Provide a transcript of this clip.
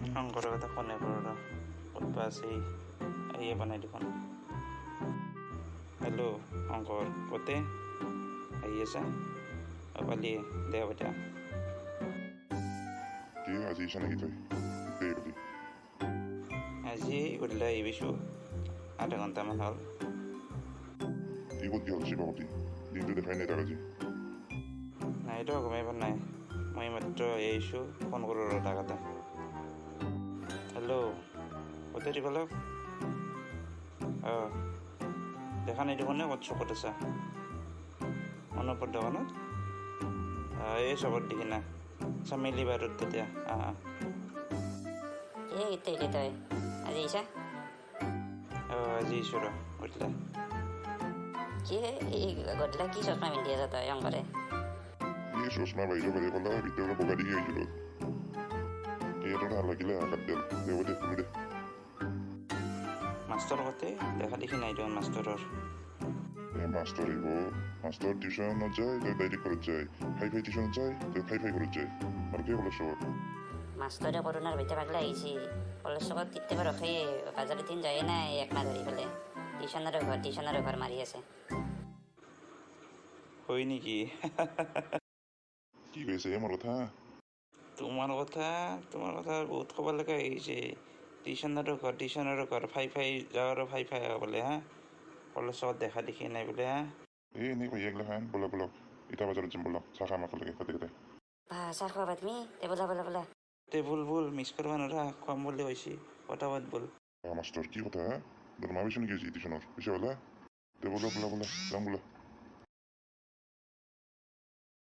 শংকৰৰ কথা ফোনে কৰোঁ ৰ, ক'ত বা আছে সি, আহিয়ে পোৱা নাই দেখোন। হেল্ল' শংকৰ, ক'তে আহি আছা? অ পালিয়ে দে, হ'ব দিয়া। কি আজি আহিছা নেকি তই? কেতিয়া আহিবি? আজি গধূলি আহি পাইছোঁ, আধা ঘণ্টামান হ'ল। কি ক'ত গ'ল শিৱপতি? দিনটো দেখাই নাই তাক আজি। নাই ৰ, গমেই পোৱা নাই। মই মাত্ৰ আহি আহিছোঁ। ফোন কৰোঁ ৰ তাক এটা। হেল্ল', ক'তে দিবালক? অঁ, দেখা নাই দেখোন। ক'ত চকত আছা? অনুপৰ দোকানত? এই চকত দি কিনা চামেলি বাৰত তেতিয়া। অঁ। কি কেতিয়া আহিলি তই? আজি আহিছা? অঁ, আজি আহিছোঁ ৰ গধূলা। কি এই গধূলা কি চশমা পিন্ধি আছা তই শংকৰে? এই চশমা বাহিৰৰ বাহিৰে ক'লা, ভিতৰৰ বগা দেখি আহিছিলোঁ। ইয়াতো ভাল লাগিলে কাট দে, দে, হ'ব দে, খুলো দে। মাষ্টৰ কতে? দেখা দেখি নাই দেখোন মাষ্টৰৰ। এই মাষ্টৰ আহিব? মাষ্টৰ টিউশ্যনত যায়, তই ডাইৰেক্ট ঘৰত যায়। খাই খাই টিউশ্যনত যায়, তই খাই খাই ঘৰত যায়। আৰু কি কলেজ চকত? মাষ্টৰে কৰোণাৰ ভিতৰত পাগলা আহিছে। কলেজ চকত কেতিয়াবা ৰখেই, বাজাৰত দিন যায়ে নাই এক মাহ ধৰি পেলাই। টিউশ্যনৰো ঘৰ, টিউশ্যনৰো ঘৰ মাৰি আছে। হয় নেকি? কি কৈছে মোৰ কথা? তোমাৰ কথা, তোমাৰ কথা বহুত ক'ব লগা আহিছে। টিউশ্যনৰো ঘৰ, টিউশ্যনৰো ঘৰ, ফাই ফাই যাওঁ আৰু ফাই ফাই আহ বোলে। হা, কলেজ চকত দেখা দেখি নাই বোলে। হা। এই এনেই কৈ এইগিলা খান। ব'লক ব'লক, ইটা বজাৰত যাম ব'লক, চাহ খাম একেলগে তাতে তাতে। বা, চাহ খুৱাবা তুমি? তে ব'লা ব'লা ব'লা। তে ব'ল ব'ল, মিছ কৰিব নোৱাৰা। খুৱাম বুলি কৈছি, পটাপট ব'ল। মাষ্টৰ, কি কথা হা? দৰমহা পাইছ নেকি আজি টিউশ্যনৰ? পইচা পালা? তে ব'লা ব'লা ব'লা, যাম ব'লা।